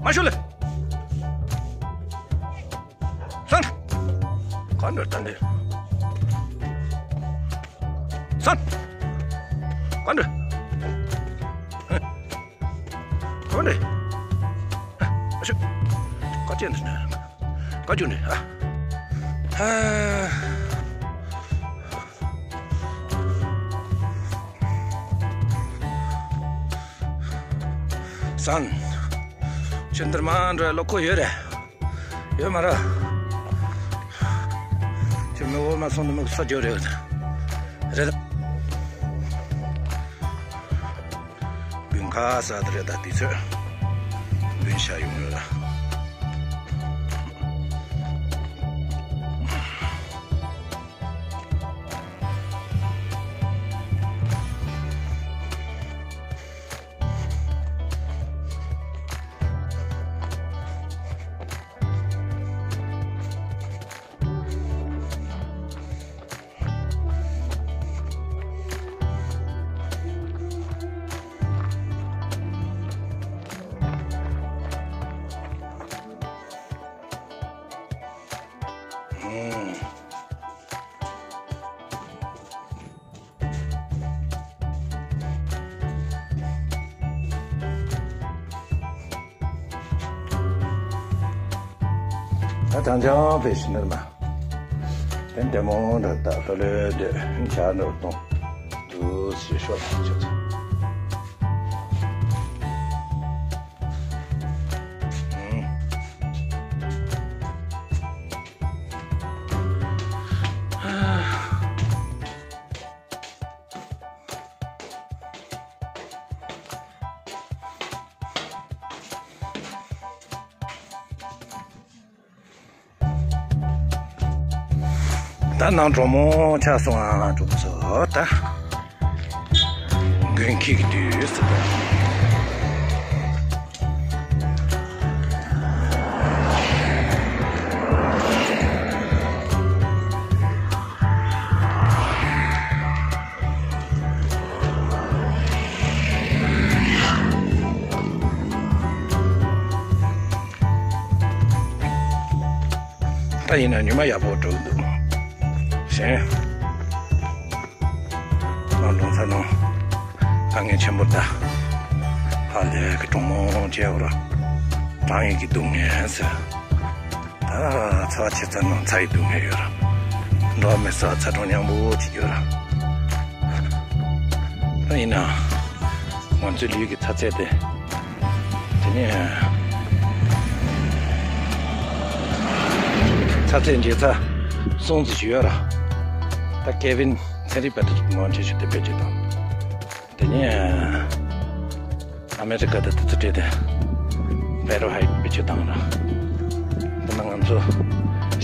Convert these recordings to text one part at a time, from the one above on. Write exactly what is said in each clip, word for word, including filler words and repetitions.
ཨ་ཤོ་ལེ། སན། ག་འདྲ་ད་འདི། སན། ག་འདྲ། ག་འདྲ། ཨ་ཤོ། ག་ཅན་འདི་ནི། ག་ཅུ་ནི་ཨ། ཧ། སན། ཁྱོད་འདིར་མ་འགྲོ་བློ་ཁོག་ཡོད་རེད། ཡོད་མ་རེད། ཁྱོད་མི་འོ་མ་སོང་ནི་མི་ས་རྒྱུ་རེད། རེད། དགུན་ཁ་ས་དེ་རེད་ད་དུས་ཚོད། དགུན་ཤ་ཡོང་ཡོད་ལ། ད་དང་ཅང་པེ་ཤི་ནར་མ། དེ་འདྲ་མོ་འདྲ་ད་ལྷོད་ལྷོད་འདོད་ཆ་འདྲ་གཏོང་། དུ་སི་ཤོག་ཆ་ཆ། ད་ནང་གྲོ་མོ་ཆགས་སོང་ཨ། གྲོ་མོ་ཚོ་ད་དགུན་ཁྱི་གི་དུས་སུ། ད་ཡིན་ན་ཉི་མ་ཡག་པོ་འགྲོ་གི་འདུག་ཞེས། ནང་གྲོང་ཚ་ནང་དཀའ་ངལ་ཆེན་པོ་ད། ཧ་ལས་ཀྱི་གྲོང་མོ་བཅས་བར་གྲང་ཡིན་གྱི་སྡུག་བསྔལ་ཟེར། ད་ཚ་བ་ཆེ་ཚ་ནང་ཚ་ཡི་སྡུག་བསྔལ་ཡོད་ར། འགྲོ་བ་མི་ས་ཚ་གྲང་མཉམ་པོ་ཅིག་ཡོད་ར། ད་ཡིན་ན་ང་ཚོའི་ལུས་ཀྱི་ཚ་ཚད་དེ། དེ་ནས་ཚ་ཚད་འཇལ་ཚ་སོང་ཙི་ཞུ་ཡོད་ར། ད་ཀེ་ཝིན་ཚན་རིག་པ་དེ་ཚོ་མང་ཆེ་ཤོས་དེ་བེད་སྤྱོད་བཏང་། དེ་ནས་ཨ་མེ་རི་ཀ་དེ་དེ་ཚོ་སྤྲད་དེ་བེ་རོ་ཧའི་བེད་སྤྱོད་བཏང་ར། དེ་ན་ང་ཚོ་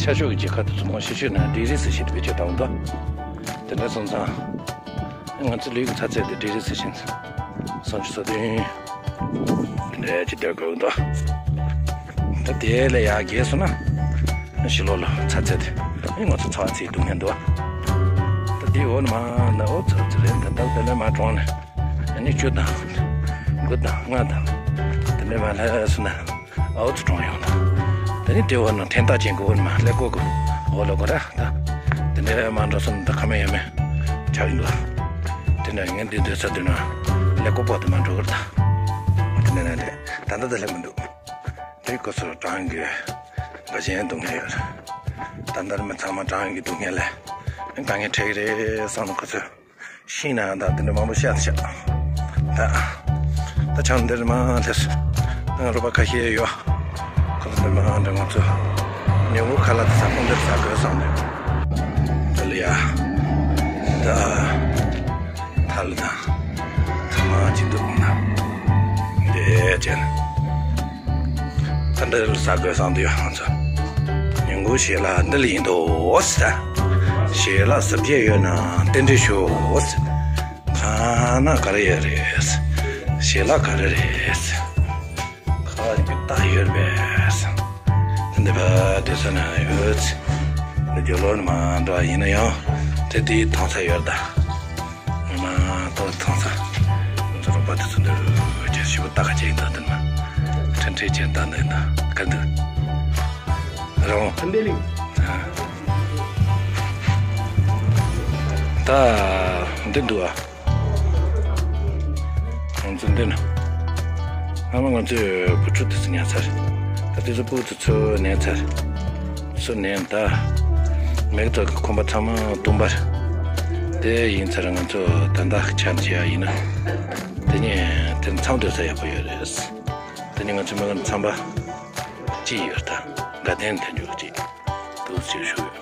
ཤར་ཕྱོགས་ཀྱི་རྒྱལ་ཁབ་དེ་ཚོ་མང་ཆེ་ཤོས་ན་ཌི་གྷི་རི་སེལ་ཤི་ཡས་དེ་བེད་སྤྱོད་བཏང་འདུག་དེ་འདྲ་སོང་ཙང་། ང་ཚོ་ལུས་ཀྱི་ཚ་ཚད་དེ་ཌི་གྷི་རི་སེལ་ཤི་ཡས་སུམ་ཅུ་སོ་བདུན་དེ་འདྲ་ཅིག་སྡོད་དགོས་འདུག་ད་དེ་ལས་ཡར་རྒྱས་སོང་ན་ཕྱི་ལོགས་ལ་ཚ་ཚད་དེ་ང་ཚོ་ཚ་བ་ཚིག་སྡུག་བསྔལ་འདུག་ད་དེ་འོ་ན་མ་ན་འོ་ཚ་ཚ་རེད། ད་ལྟ་དེ་ལས་མ་གྲོངས་ནས་ནི་བཅུ་དང་དགུ་དང་ལྔ་དང་དེ་འདྲ་མ་ལྷག་སོང་ན། ཨའོ་ཙི་གྲོངས་ཡོང་ད། དེ་ནི་དེ་བར་ན་འཐེན་ཐག་ཅན་གྱི་འོ་ནི་མ་ཀླད་ཀོར་གྱི་འོ་ལོ་གོ་ར་ད། དེ་འདྲའི་མ་འགྲོ་སོང་ད་ཁ་མེད་ཡ་མེད་ཆགས་ཡོང་འདུག་དེ་འདྲ་ངས་འདི་འདོད་ས་འདོད་ན་ཀླད་ཀོར་པོ་དེ་མ་འགྲོ་གི་རེད་ད། དེ་འདྲ་ན་དེ་ད་ལྟ་དེ་ལས་མི་འདུག་དེ་ཁོ་ཚོར་གྲང་གི་འགའ་ཞན་སྡུག་བསྔལ་ཡོད་རེད། ད་ལྟ་མི་ཚང་མ་གྲང་གི་སྡུག་བསྔལ་ལས་དཀའ་ངལ་འཕྲད་ཀྱི་རེད་བསམ་ན་ཁོ་ཚོས། ཤིང་ནང་དང་དེ་འདྲ་མང་པོ་བཤད་བཤད། ད་ད་ཆང་འདིར་མ་དེར་ང་རོགས་པ་ཁ་ཤས་ཡོད། ཁོ་ཚོ་འདིར་མ་འདྲ་ང་ཚོ་ཉོ་གུ་ཁ་ལག་དེ་ཟ་ཁོང་འདིར་ཟ་དགོས་བསམ་ནས། དེ་ལ་ཡ་ད་ཐ་ལི་དང་ཐ་མ་ཅི་འདུག་ན་འདི་བྱས་ན། ད་འདི་ལ་ཟ་དགོས་བསམ་དུ་ཡོད་ང་ཚོ། ཉིན་གུང་ཞལ་ལག་འདི་ལ་ཡིན་དོ་ཟེར། ཞལ་ལག་གཟབ་རྒྱས་ཡོད་ན་རྟེན་འབྲེལ་ཞུ་ཟེར། ཁ་ན་ག་རེ་ཡོད་རེད། ཞལ་ལག་ག་རེ་རེད། ཁ་གི་རྟགས་ཡོད་རེད། འདི་བ་དེ་ས་ན་ཡོད། འདི་རྒྱུ་ལོར་མ་འདྲ་ཡིན་ན་ཡང་དེ་དེའི་ཐང་ས་ཡོད་ད། ང་མ་ཏོག་ཐང་ས། ང་ཚོ་རོགས་པ་དེ་ཚོ་འདི། རྒྱལ་ཞུ་ད་ག་ཅན་ད་དུ་ན། ཁྲིན་ཁྲི་ཅན་ད་ནི་ན་ག་འདུག་རང་། ཨ་འདི་ལིང་། ད་འདི་འདུག་ཨ། ང་ཚོ་འདི་ན། སྔ་མ་ང་ཚོས་བུ་ཕྲུག་དེ་ཚོ་ཉར་ཚར། ད་དེ་ཚོ་སྤུ་གུ་དེ་ཚོ་ནན་ཚར། སུ་ནན་ད། མེག་ཏོག་གི་ཁོམ་པ་ཚང་མ་བཏུམ་པར། དེ་ཡིན་ཚར། ང་ཚོ་ད་ལྟ་ཆ་བྱེད་ཡ་ཡིན་ན། དེ་ནས་དེ་མཚམས་སྡོད་ས་ཡག་པོ་ཡོད་རེད། དེ་ནས་ང་ཚོ་མི་ག་མཚམས་པ་གཅིག་ཡོད། ད་དགའ་ལྡན་དལ་འབྱོར་གཅིག་འདུག་ཅེས་ཞུ་ཡོད།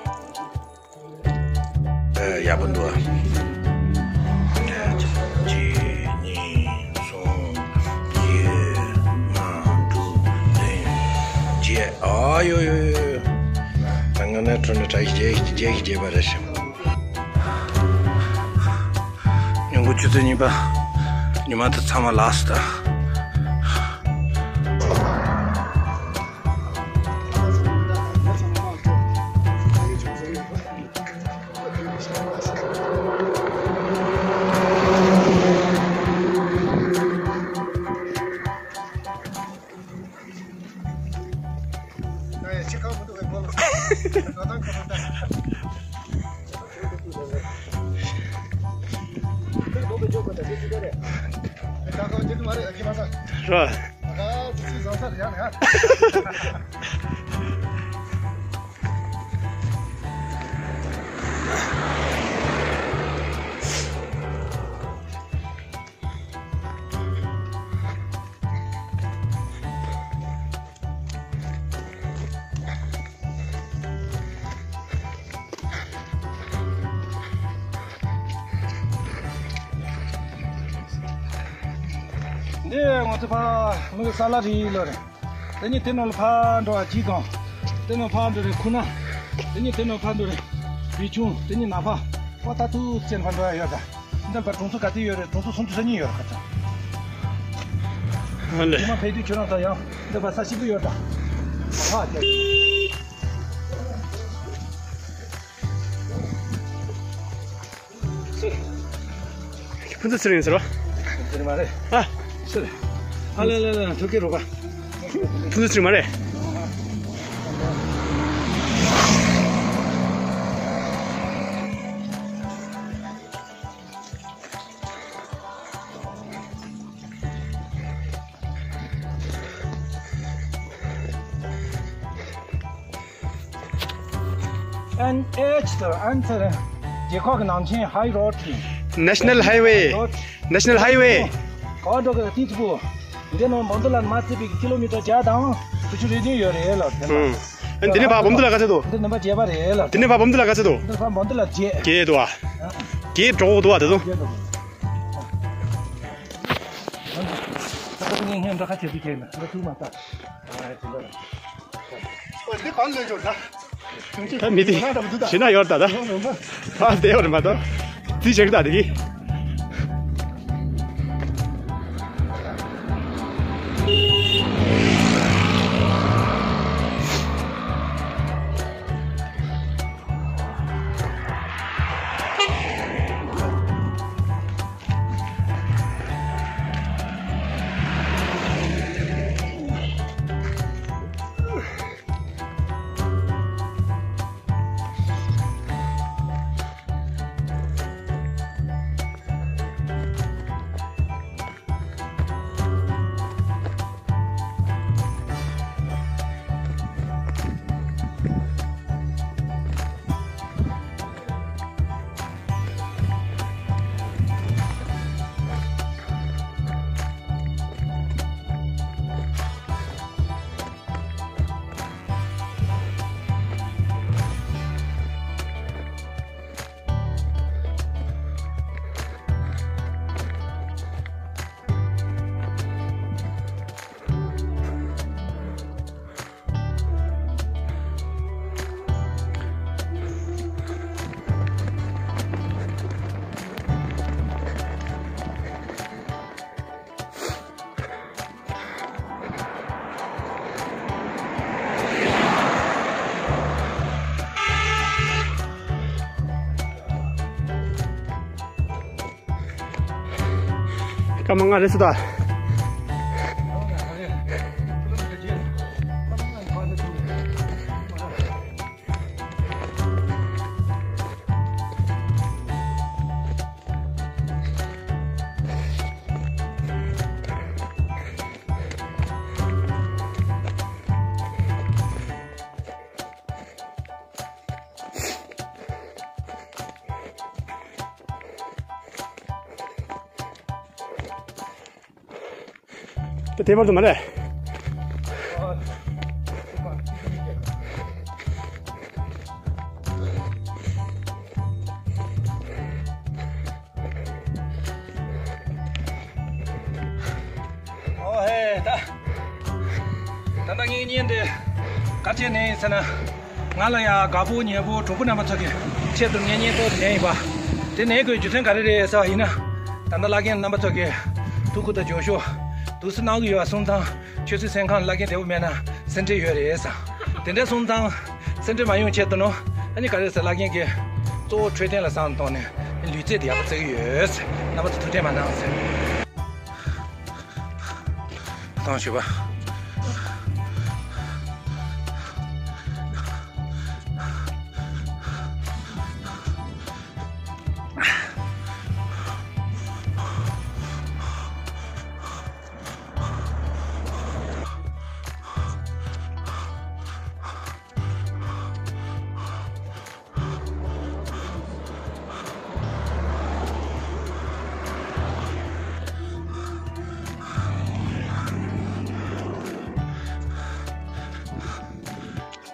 ཨ། ཡག་པོ་འདུག་ཨ། གཅིག་གཉིས་གསུམ་བརྒྱད་ལྔ་དྲུག་བདུན་བརྒྱད། ཨ་ཡོ་ཡོ་ཡོ་ཡོ། ད་ང་ནས་འཕྲོ་ནས་གྲ་ཞིག་བརྒྱད་ཞིག་བརྒྱད་ཞིག་བརྒྱད་པ་རེད་ཤག་ཉིན་གུང་ཆུ་ཚོད་གཉིས་པ། ཉི་མ་དེ་ཚང་མ་ལགས་སོ་ད། ར། འདི་ང་ཚོ་ཕ་མི་གི་ས་ལ་རི་ལོ་རེད། དེ་ནས་དེ་ནང་ལ་ཕར་འགྲོ་བ་གཅིག་དང་། དེ་ནང་ཕར་འགྲོ་རེད་ཁུ་ན། དེ་ནས་དེ་ནང་ཕར་འགྲོ་རེད་བི་ཆུང་། དེ་ནས་ནག་ཕ། ཨོ་ད་ཐུག་ཅན་ཕར་འགྲོ་ཡ་ཡོད་ད། འདི་ཕར་གྲོང་ཚོ་ག་ཚོད་ཡོད་རེད། གྲོང་ཚོ་སུམ་ཅུ་སོ་གཉིས་ཡོད་རེད་ཁ་ཚ། ཨ་ལེ། དེ་མ་ཕེབས་དུས་ཁྱོད་རང་ཚོ་ཡང་འདི་ཕར་ས་ཞིབ་པོ་ཡོད་ད། ཕ་ཁྱེད། ཕུན་ཚོགས་ཚེ་རིང་ཟེར་བ། ཚེ་རིང་མ་རེད། ཨ། ཚེ་རིང་། ཨ་ལེ་ལེ་ལེ་ཐུགས་ཀྱི་རོགས་པ། ཕུན་ཚོགས་ཚེ་རིང་མ་རེད། ཨེན་ཨེཆ་དང་ཨན་ཚེ་རིང་། རྒྱལ་ཁབ་ཀྱི་ནང་ཆེན་ཧའི་རོཌ་ཡིན། National Highway། National Highway། ག་འགྲོ་གི་ཏི་ཙི་པུ། འདི་ནང་བོམ་དུ་ལ་མ་བརྩིས་པའི་ཀི་ལོ་མི་ཊར་བརྒྱ་དང་དྲུག་ཅུ་རེ་བདུན་ཡོད་རེད་ལ། ཨུམ། ཨ་འདི་ནས་ཕར་བོམ་དུ་ལ་ག་ཚོད་འདུག་འདི་ནུམ་པ་བརྒྱད་པ་རེད་ལ། འདི་ནས་ཕར་བོམ་དུ་ལ་ག་ཚོད་འདུག་འདི་ཕར་བོམ་དུ་ལ་བརྒྱད། བརྒྱད་འདུག་ཨ། བརྒྱད་འགྲོ་འདུག་ཨ་ད་དུང་། བརྒྱད་འདུག་ད་ལྟ་ངས་སྔོན་འགྲོ་ཁ་བྱེད་དུས་ཁྱེད་ན་འགྲོ་ཐུབ་མ་ཐག་ཨ་དེ་འདྲ་རེད། འདི་གང་ལོས་འབྱོར་ད། ད་མི་དེ་ཞེ་ན་ཡོད་ད་ད། ཨ་བདེ་བར་མ་གཏོགས་དེ་བྱེད་ཀྱི་ད་དེ་གི། སྐར་མ་ལྔ་རེད་ཟེར་ད། དེ་བར་དུ་མ་རེད། ཨོ་ཧེ་ད། ད་ལྟ་ངའི་བརྙན་དེ་ག་བྱས་ནས་ཡིན་ཟེར་ན། ང་ལ་ཡང་དགའ་པོ་ཉེ་པོ་གྲོགས་པོ་རྣམ་པ་ཚོ་གི་ཆེད་དུ་ངའི་བརྙན་ཐུང་དེ་ལེན་ཡིན་པ། དེ་ལེན་དགོས་རྒྱུ་མཚན་ག་རེ་རེད་ཟེར་བ་ཡིན་ན། ད་ལྟ་བླ་རྒན་རྣམ་པ་ཚོ་གི་ཐུགས་ཁུར་དང་རྒྱབ་སྐྱོར་དུས་སུ་གནང་གི་ཡོད་པ་སོང་ཙང་། ཆོས་སྲིད་སེམས་ཁམས་བླ་རྒན་བདེ་པོ་མེད་ན་སེམས་ཁྲལ་ཡོད་རེད་ཟེར། དེ་འདྲ་སོང་ཙང་། སེམས་ཁྲལ་མ་ཡོང་ཆེད་དུ་ནོ། ཨ་ནི་ག་རེ་ཟེར་བླ་རྒན་གྱིས་གཙོ་བོ་འཕྲོད་བསྟེན་ལ་བསམ་བློ་བཏང་ནས་ལུས་རྩལ་དེ་ཡག་པོ་རྩེ་གི་ཡོད་ཟེར། རྣམ་པ་ཚོ་ཐུགས་ཁྲལ་མ་གནང་ཟེར། བཏང་ཞུ་བ།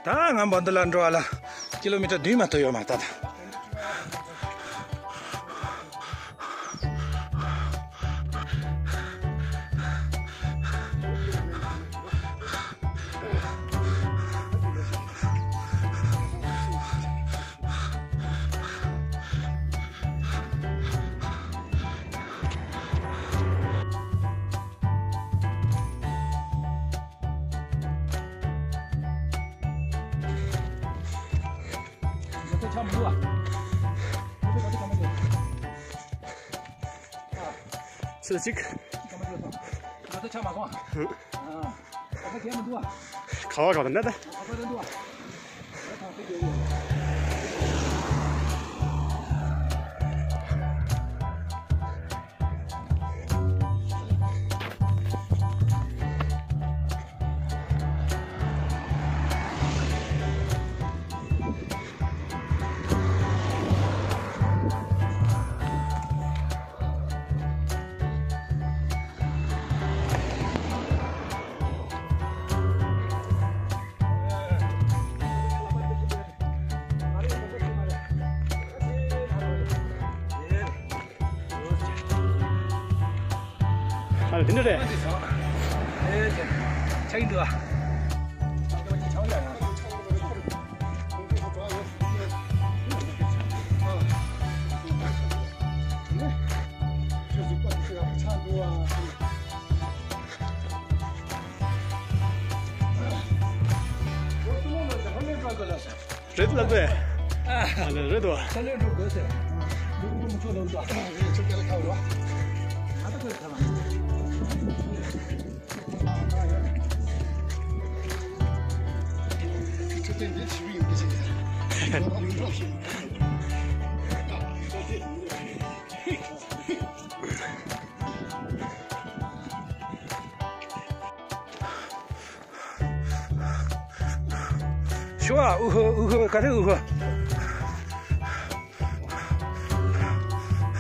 ད་ང་འབའ་མདོ་ལ་འགྲོ་བ་ལ་ཀི་ལོ་མི་ཊར་བདུན་མ་གཏོགས་ཡོད་མ་རེད་ད། ཚོད་ཅིག་ཁ་བ་ཁ་བ་ནད། ཨ་དེ་འདྲ་རེད། ཆགས་ཀྱི་འདུག་ཨ། རེད་ལབ་པས། ཨ་ལེ་རེད་དོ། ས་ལེ་འགྲོ་དགོས་ཟེར། འགྲོ་དགོས་མི་ཆོག་ལབ་འདུག་ཨ་ཆོག་ག་ལ་ཁ་བ། ང་ད་ཁོས་ཁ་བ། ཆོག་གན་འདི་ཞི་བའི་ཡོང་གི་ཞིག་ཡིན། ཤོ་ཨ་ཨུ་ཧོ་ཨུ་ཧོ་ག་རེ་ཨུ་ཧོ།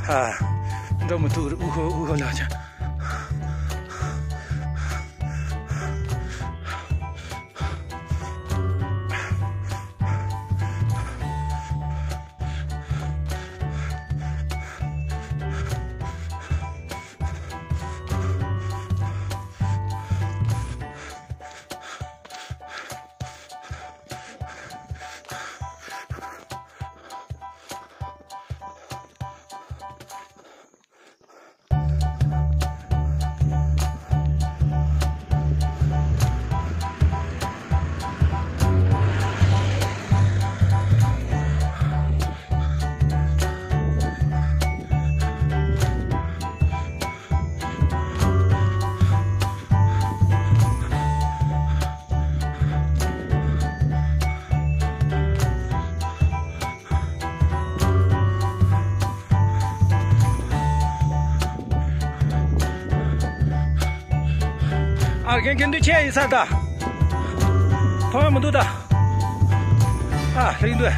ཨ། འགྲོ་མི་ཐུབ་ཨུ་ཧོ་ཨུ་ཧོ་ལ་ཆ། ཨ་རྒན་གན་དུ་ཆེ་ཡིན་ས་ད། མཐོང་ཡ་མི་འདུག་ད། ཨ་ལྷག་ཡིན་འདུག་ཨ།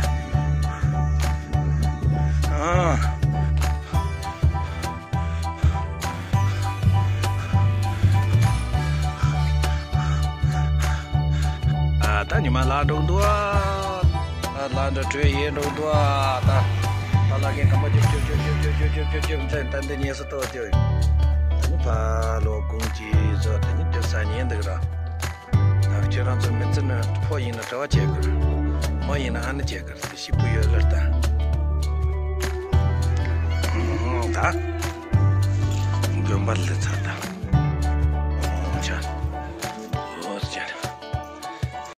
ད་ཉི་མ་ལ་འགྲོ་འདུག་ཨ། ད་ལ་འདྲ་བྲོས་ཡེ་འགྲོ་འདུག་ཨ། ད་ད་ལ་གིན་ཁམས་པ་རྒྱབ་རྒྱབ་རྒྱབ་རྒྱབ་རྒྱབ་རྒྱབ་རྒྱབ་ད་འདི་ཉེས་སུ་ཏོ་རྒྱབ། ད་ནི་ཕ་ལོ་དགུང་གི་བཟོ་ད་ནི་དེ་ས་ཉེན་འདུག་ར། ད་ཁྱེད་རང་ཚོ་མི་ཚེ་ནི་ཕོ་ཡིན་ན་གྲྭ་བ་བྱེད་དགོས། མོ་ཡིན་ན་ཨ་ནེ་བྱེད་དགོས། དེ་ཞིག་པུ་ཡོད་ལར་ད། ད་དགོན་པ་ལ་ཚར་ད།